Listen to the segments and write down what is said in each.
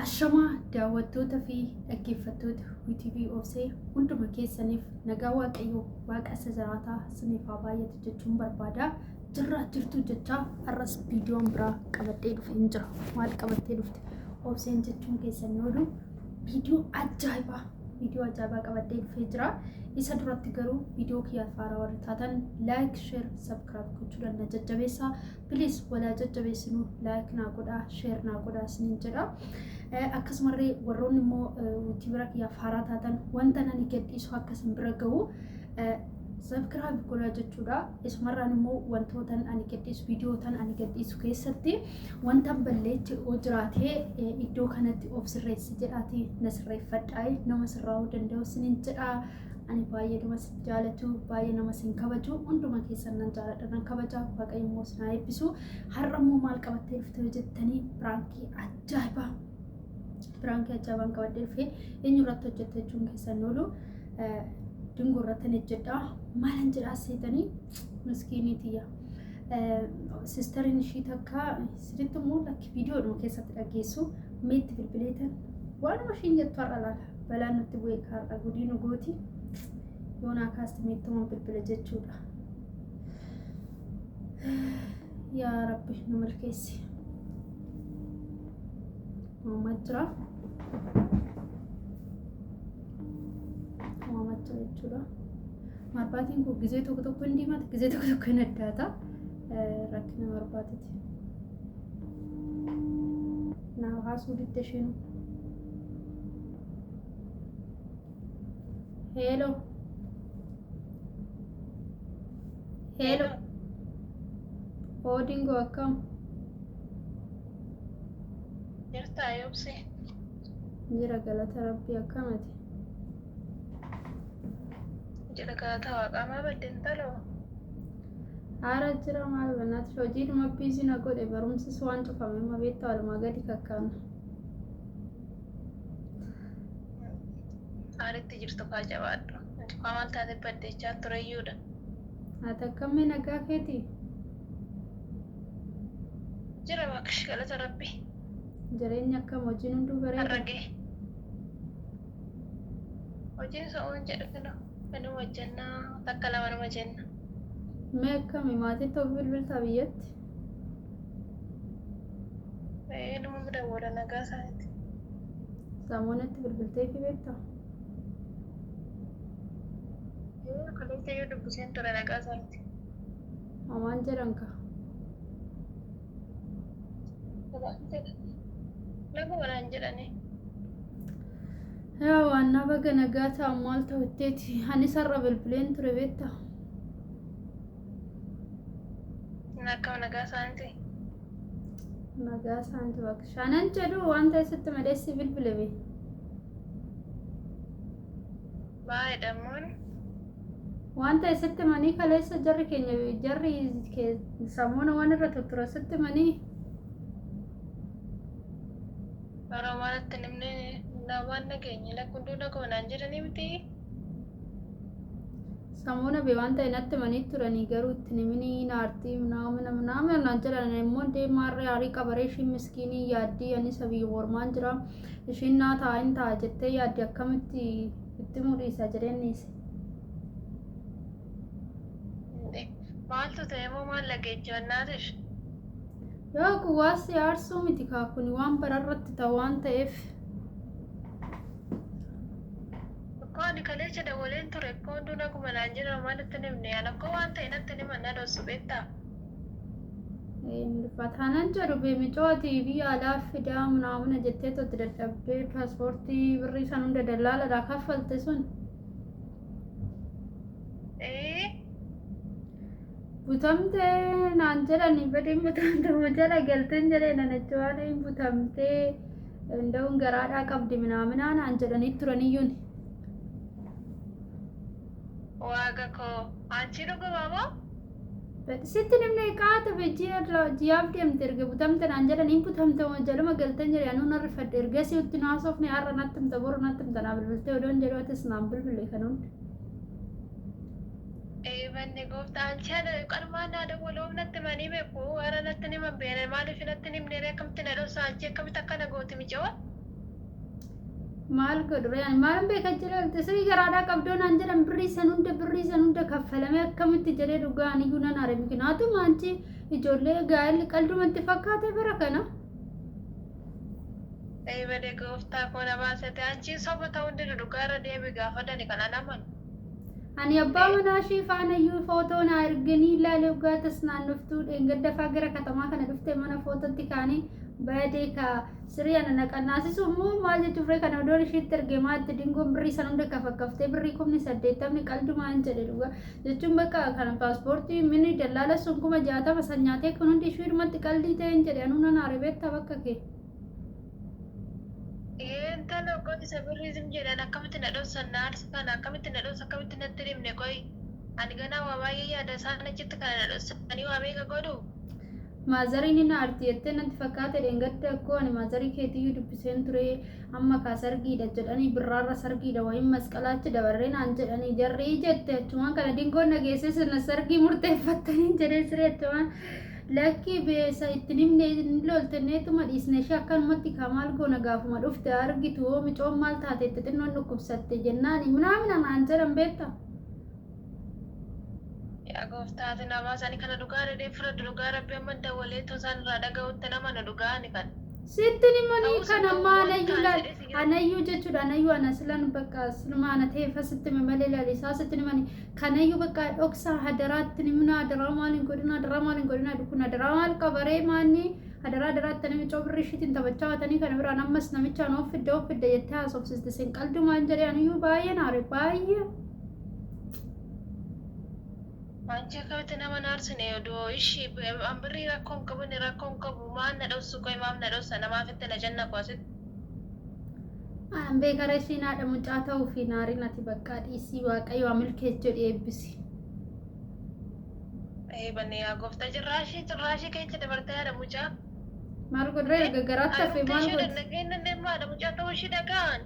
Ashamaa daawwattoota fi dhaggeeffattoota UTV Obsee hunduma keessaniif nagaa Waaqayyoo Waaqa isa jiraataa isiniif haa baay'atu jechuun barbaada. Jirraa jirtu jechaa har'as viidiyoon biraa qabadhee dhufeen jira. Maal qabattee dhufte? Obseen jechuun keessan ni oolu. Viidiyoo ajaa'ibaa viidiyoo ajaa'ibaa qabadhee dhufee jira. Isa duratti garuu viidiyoo kiyyaaf haaraa warri taatan like, share, subscribe gochuudhaan na jajjabeessaa. Please walaa jajjabeessinu like naa godhaa, share naa godhaa isiniin jedha. Akkasumallee warroonni immoo yuutuubera kiyyaaf haaraa taatan wanta nani gadhiisu akka isin bira gahu subscribe godhaa jechuudha. Isumarraan immoo wantootan ani gadhiisu viidiyootan ani gadhiisu keessatti wantan balleeche yoo jiraate iddoo kanatti of sirreessi jedhaati na sirreeffadhaa nama sirraa'uu danda'u isiniin jedha. Ani baay'ee nama sin jaalatu baay'ee nama sin kabaju hunduma keessan nan jaaladha nan kabaja waaqayyo immoo sin haa eebbisu. Har'a immoo maal qabattee dhufte yoo jettanii piraankii ajaa'ibaa piraankii ajaa'ibaan qabadhee dhufe eenyu irratti hojjette jechuun keessan oolu dingoo irratti hin hojjedha maalan jedhaa seetanii miskiinii tiyya. Sistariin ishii takka siritti immoo lakki viidiyoodhuma keessatti dhageessu meetti bilbileetan waanuma ishiin jettu har'a laala balaan nutti bu'e har'a gudii nu gooti yoonaa kaasti meettuma bilbila jechuudha. Yaa Rabbi nu milkeessi. Uumamaa jira. Uumamaa jira jechuudha. Marbaatiin kun gizee tokko tokko hin diimata, gizee tokko tokko hin addaata. Rakkina marbaatiti. Naa haasuu didde isheen. Heelo. Heelo. Oodingoo akkam? Jirtaa Yoobsee? Jira galata rabbii akkamati? Jira galata waaqaa maa badde intaloo? Haara jira maal bannaati hojiidhuma biizii na godhe barumsis waan cufame amma beektaa walumaa gadi kakkaana. Haalitti jirtu kaa jabaadhu. Ati kaa maal taate badde jechaa tureyyuudha. Ati akkammee nagaa keetii? Jira waaqsh galata rabbi. Jireenya akkam hojiin hunduu Har'a bareeda? gahe. Hojiin so'oon jedhu kino inuma hojjennaa takka lama numa jenna. Mee akkami maatiitti of bilbiltaa biyyatti? Ee numa dawwala nagaa isaaniiti. Saamoonatti bilbilteefi beektaa? Ee kaleessa iyyuu dubbiseen ture nagaa isaaniiti. Homaan jedhan ka. Naguma naan jedhanii. Yaa waannaa baga nagaa ta'an maal ta'u itteeti. Anis har'a bilbileen ture beektaa? Akkam nagaa isaaniiti. Nagaa isaaniiti bakka. Shaanan jedhu waan ta'e sitti malee si bilbile bee. Baay'eedha immoo. Waan ta'e sitti manii kaleessa jarri keenya jarri samoona waan irra tuttura sitti manii. Yeroo maalatti namni waan nageenye lakkunduu naguma naan jedhanii miti. Samoona bee waan ta'e natti manii turanii garuu itti niminii naartii naamina naamina naan jedhan immoo deemaarree aarii qabaree ishiin miskiinii yaaddii ani sabii mormaan jira ishiin naa ta'a hin ta'a jettee yaaddi akkamitti itti mudhiisa jedheen dhiise. Maaltu ta'e moo maal dhageechi bannaatish? Yaa kun waan si aarsuu miti kaa kun waan bararratti ta'u waan ta'eef. Akkoo ani kaleessa dawwaleen ture akkoo hunduu naguma naan jedhan maal itti himne ani akkoo waan ta'e natti himan na dhossu beektaa? Fataanan jedhu beemicoo ati biyya alaa fidaa munaamuna jettee totti dadhabdee paaspoortii birrii san hunda dallaaladhaa kaffalte sun. Ee Butamtee naan jedhani badin butamte moo jala galteen jedhee nana waan hin butamtee danda'uun garaadhaa qabdi minaaminaa naan jedhanii turaniyyuun. Waaqa koo anchi dhuguma moo? Sitti namni qaata be ji'aaf deemte erga butamte naan jedhan hin butamte moo jaluma galteen jedhe anuu nan rifadhe ergasii utti nu haasofne har'a natti himta boru natti himta naa bilbiltee odoon jedhu atis naan bilbile kan hundi. Ee banne gooftaa anchi ana qarmaa naa dawwaloo natti himanii beeku hara natti himan beene maaliif natti himne akkamitti na dhossaa anchi akkamitti akkana gooti micoo? Maal godhu ree ani maalan beeka jedhe sirii garaadhaa qabdoo naan jedhan birrii san hunda kaffalamee akkamitti jedhee dhugaa aniyyuu nan aare mikinaatuma anchi ijoollee gaa'elli qaldumatti fakkaate bara kana. Ee badee gooftaa koo na baasete anchi soba ta'uu hundi dhugaa irra deebi gaafa dani kan an amanu. Ani abbaa manaa ishee faana iyyuu footoo naa erganii ilaalee dhugaa tas naannoftuu dheengadda faa gara katamaa kana dhufte mana footootti kaanii badee ka sirii ana naqannaasisu immoo maal jechuuf ree kana odoon isheetti ergee maatti dingoon birrii san hunda kafakkaftee birrii 80,000 qaldumaan jedhe dhugaa jechuun bakka kana paaspoortii mini dallaala sun 60,000 san nyaatee kun hundi isheedhumatti qaldii ta'een jedhe anuu nan aare beektaa bakka kee. Intala qoy isa birrii zim jedhan akkamitti na dhossan na aarsu kana akkamitti na dhossu akkamitti natti himne qoy ani ganaa waa baay'ee yaada isaan achitti kana na dhossanii waa meeqa godhu. Maazariin inni aarti jettee natti fakkaate dheengadda akkoo ani maazarii keetiyyuu dubbiseen ture amma kaa sargiidha jedhanii birraarra sargiidha wayiin masqalaachi dabarree naan jedhanii jarrii jette achumaan kana dingoon nageessee sana sargii murteeffattanii jedhee siree achumaan lakkii beesa ittiin himne hin loltenneetuma dhiisne ishee akkanumatti kaa maal goona gaafuma dhufte argitu hoo micoon maal taate itti xinnoon dhukkubsatte jennaani minaamina naan jedhan beektaa. Yaa gooftaati na baasani kana dhugaa dhadhee fudhadhu dhugaa rabbi amma dawwalee tosaan irraa dhaga'utti nama na dhugaa ani kana. Sitti himanii Ta'us kana ta'uu maal waan ayyuu taane laal jedhee si jira. Anayyuu jechuudha anayyuu ana silan bakka siluma ana ta'e sitti hime malee laal isaa sitti himanii kanayyuu bakka dhoksaa hadaraatti himna hadaraa maal hin godhina hadaraa maal hin godhina kun hadaraa maal qabaree maanni hadaraa hadaraatti namicha birrii ishiitiin taphachaa waatanii kana biraan ammas namichaan of fidda of fidda jettee haasofsiste sin qaldumaan jedhee anayyuu baay'ee naare baay'ee. Anchi akkamitti nama naarsine odoo ishii an birrii rakkoo hin qabu inni rakkoo hin qabu maal na dhossu qoy maaf na dhossa namaaf itti na janna koo asitti. An beekara ishiin haadha mucaa ta'uu fi naariin ati bakka dhiisii waaqayyo haa milkeessu jedhi eebbisi. Ee banne yaa gooftaa cirraashii cirraashii keessa dabartee haadha mucaa. Maal godhee erga garaatti hafe maal Ishee godhe? dandageen dandeen haadha mucaa ta'uu ishii dhaga'an.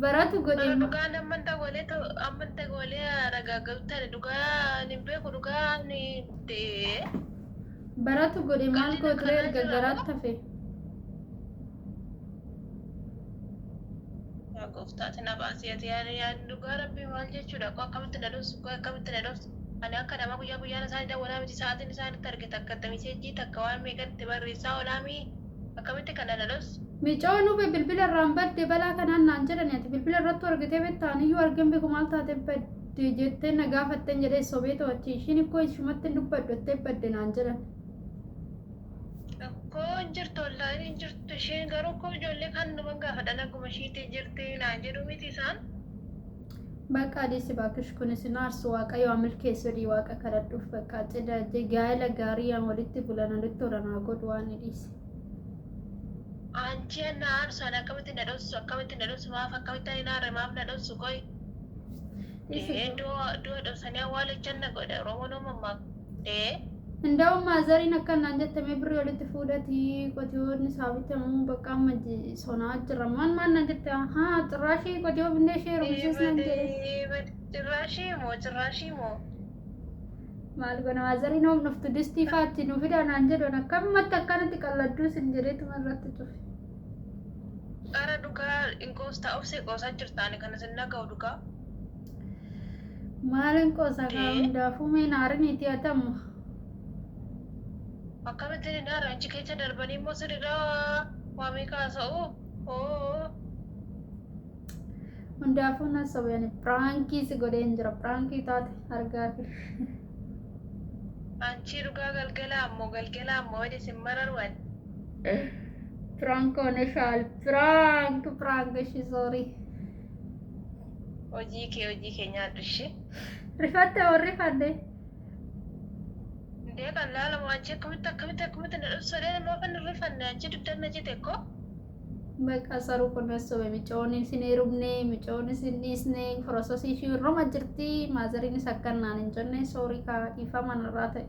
Baratu godhe. Bara dhugaan ammanta walee ammanta walee ragaaggaltan dhugaa hin beeku dhugaa ni dee. Baratu godhe maal Qalliin godhee akkanaa erga jira garaatti hafe? Yaa gooftaati na baasii ati yaani yaani dhugaa rabbii maal jechuudha koo akkamitti na dhossu koo akkamitti na dhossu ani akka nama guyyaa guyyaan isaanii dawwalaa miti sa'aatiin isaanitti argite akka message takka waan meeqatti barreessaa oolaamii akkamitti kana na dhossu. Micoon hube bilbila irraan badde balaa kanaan naan jedhani ati bilbila irratti argitee beektaa iyyuu argeen beeku maal taate badde jettee na gaafatten jedhee sobee to'achi ishiin ikkoo ishumatti hin dubbadhu jettee badde naan jedhan. Koo hin jirtu wallaahi hin jirtu isheen garuu koo ijoollee kan numan gaafadhan akkuma ishiitti jirti naan jedhu miti isaan. Bakka adiisi baakish kunis naarsu waaqayyo haa milkeessu dhii waaqa kadhadhuuf bakka cidha gaa'ela gaarii walitti bulan walitti tolan haa godhu waan ni dhiise. Anchi na aarsu ani akkamitti na dhossu akkamitti na dhossu maaf akkamitti ani naarre maaf na dhossu qoy. Du'a dhoksanii awwaalichan na godhe Oromoon uumamaa. Ndaa'u maazariin akka naan jettamee birrii walitti fuudhatii qotiyoonni isaa bitamuu bakka amma sonaa jira. Maal maal naan jette haa xirraashii qotiyoo binnee ishee heerumsiis naan jedhe. Cirraashii moo cirraashii moo? Maal gona maazariin oom dhuftu distii faatti nu fida naan jedhan akkamumatti akkanatti qalladduus hin jedheetuma irratti cufe. Qara dhugaa hin qoostaa obsee qoosaa jirta ani kana sin dhaga'u dhugaa. Maalin qoosaa kaa hundaafuu mee naariniiti hatamu. Akkamitti ni naara achi keessa darbanii immoo sirriidhaa waa meeqa haasa'u? Oo. Hundaafuu na sobeen prankii si godheen jira prankii taate argaa fi. Anchi dhugaa galgala ammoo wadi sin mararuwan. Prank ሆነሻል. Prank prank እሺ sorry. Hojii kee nyaadhu ishee. Rifatte warri rifadhe. Indee kan laalamu anchi akkamitti na dhufsadee nama kan rifanne anchi dugdan na jete ko. Bakka saruu kun sobe micoon isin heerumne micoon isin dhiisne processii ishii irruma jirti maazariinis akkan naan hin jenne sorry kaa dhiifama narraa ta'e.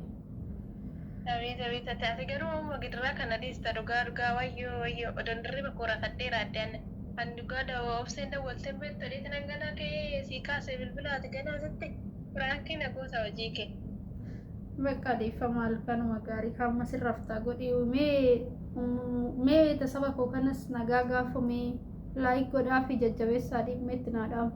Abiit abiit ati ati garuu amma gidiraa kana dhiista dhugaa dhugaa wayyoo wayyoo odoon dirriba koo rafadheera addaan ani dhugaa dawaa obseen dawwalteen beektu dheetin hanganaa ka'ee sii kaasee bilbila ati ganaa sitti prankii na goota hojii kee. Bakka dhiifama halkanuma gaarii kaamma sirraftaa godhi mee mee saba koo kanas nagaa gaafame. Like godhaa fi jajjabeessaa dhimma itti naa dhaamu.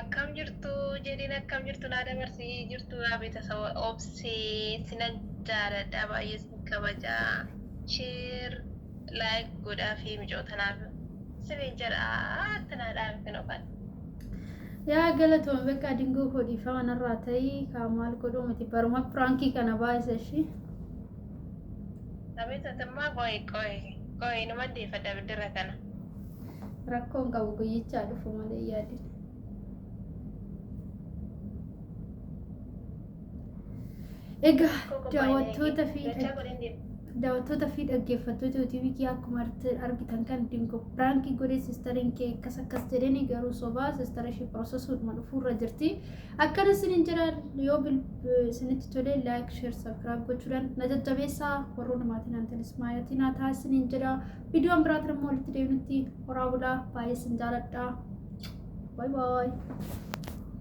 Akkam jirtu jedhiin, akkam jirtu naa dabarsii jirtu yaa beetasaba obsee, sinan jaaladha, baay'ee sin kabajaa, share like godhaa fi micootanaaf sinin jedha, itti naa dhaame kan ofan. Yaa galatoome, bakka dingoo koo dhiifama narraa ta'ii kaa, maal godhuu miti, baruma prankii kana baay'isa ishii. Abeetatammaa, qoy qoy qoy, numa deeffadha bidira kana. Rakkoon qabu, guyyichaa dhufu malee yaadin. Egaa daawwattoota fi dhaggeeffattoota TV kiyyaa, akkuma argitan kan dingoo prankii godhee sisteriin kee akkas akkas jedhanii, garuu sobaa, sistera ishee processuudhuma dhufuurra jirti. Akkana isiniin jira, yoo isinitti tolee like, share, subscribe gochuudhaan na jajjabeessaa. Warroonni maatiin aantanis maatii naa ta'a isiniin jedha. Viidiyoon biraatiin immoo walitti deebinutti horaa bulaa, baay'ee isin jaaladha. Bye bye.